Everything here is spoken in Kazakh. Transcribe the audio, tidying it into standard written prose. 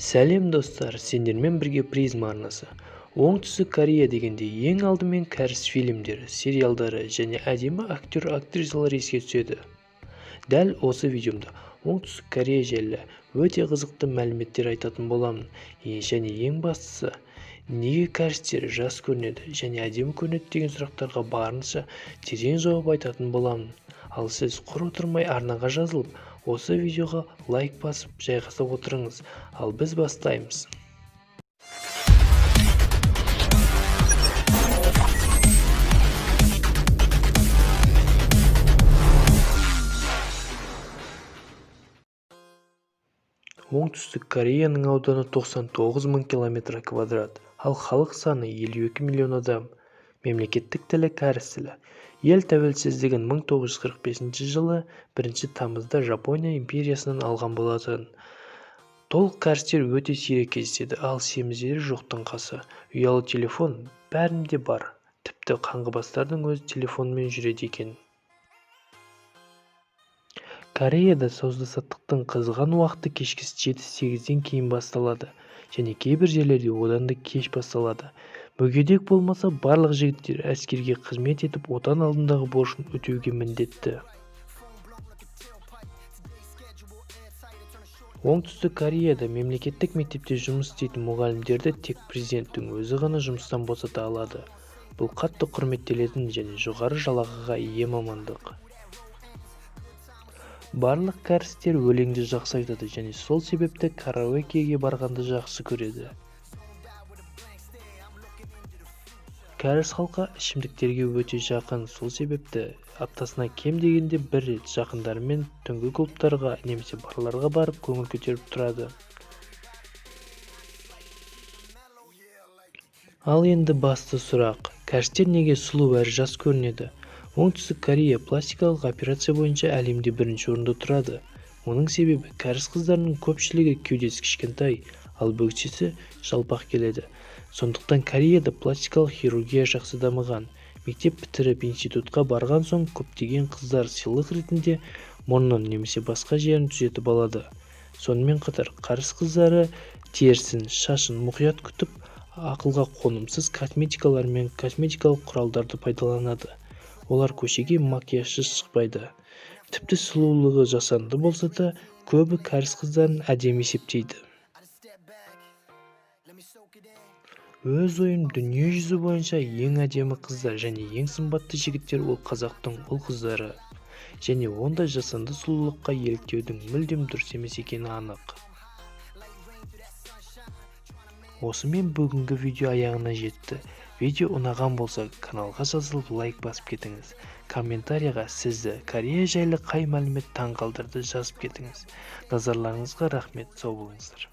Сәлем достар, сендермен бірге Призма арнасы. Оңтүстік Корея дегенде ең алдымен кәріс фильмдері, сериалдары және әдемі актер-актрисалар еске түседі. Дәл осы видеомда Оңтүстік Корея жайлы өте қызықты мәліметтер айтатын боламын. Және ең бастысы, неге кәрістер жас көрінеді және әдемі көрінеді деген сұрақтарға барынша терең жауап айтатын боламын. Ал сіз құр отырмай арнаға жазылып, осы видеоға лайк басып жайғаса отырыңыз. Ал біз бастаймыз. Оңтүстік Кореяның ауданы 99 мың километр квадрат, ал халық саны 52 миллион адам. Мемлекеттік тілі кәріс тілі. Ел тәуелсіздігін 1945 жылы 1 тамызда Жапония империясынан алған болатын. Толық кәрістер өте сирек кездеседі, ал семіздері жоқтың қасы. Ұялы телефон бәрінде бар. Тіпті қаңғыбастардың өзі телефонмен жүреді екен. Кореяда сауда-саттықтың қызған уақыты кешкі 7-8-ден кейін басталады және кейбір жерлерде одан да кеш басталады. Мүгедек болмаса, барлық жігіттер әскерге қызмет етіп, отан алдындағы борышын өтеуге міндетті. Оңтүстік Кореяда мемлекеттік мектепте жұмыс істейтін мұғалімдерді тек президенттің өзі ғана жұмыстан босата алады. Бұл қатты құрметтелетін және жоғары жалақыға ие мамандық. Барлық кәрістер өлеңді жақсы айтады және сол себепті караокеге барғанды жақсы көреді. Кәріс халқы ішімдіктерге өте жақын, сол себепті аптасына кем дегенде бір рет жақындарымен түнгі клубтарға немесе барларға барып көңіл көтеріп тұрады. Ал енді басты сұрақ, кәрістер неге сұлу әрі жас көрінеді? Оңтүстік Корея пластикалық операция бойынша әлемде бірінші орында тұрады. Оның себебі кәріс қыздарының көпшілігі кеудесі кішкентай, ал бөксесі жалпақ келеді. Сондықтан Кореяда пластикалық хирургия жақсы дамыған. Мектеп бітіріп институтқа барған соң көптеген қыздар сыйлық ретінде мұрнын немесе басқа жерін түзетіп алады. Сонымен қатар кәріс қыздары терісін, шашын мұқият күтіп, ақылға қонымсыз косметикалар мен косметикалық құралдарды пайдаланады. Олар көшеге макияжсыз шықпайды. Тіпті сұлулығы жасанды болса да, көбі кәріс қыздарын әдемі есептейді. Өз ойым, дүние жүзі бойынша ең әдемі қыздар және ең сымбатты жігіттер ол қазақтың ұл-қыздары. Және ондай жасанды сұлулыққа еліктеудің мүлдем дұрыс емес екені анық. Осымен бүгінгі видео аяғына жетті. Видео ұнаған болса, каналға жазылып лайк басып кетіңіз. Комментарияға сізді Корея жайлы қай мәлімет таң қалдырды жазып кетіңіз. Назарларыңызға рахмет, сау болыңыздар.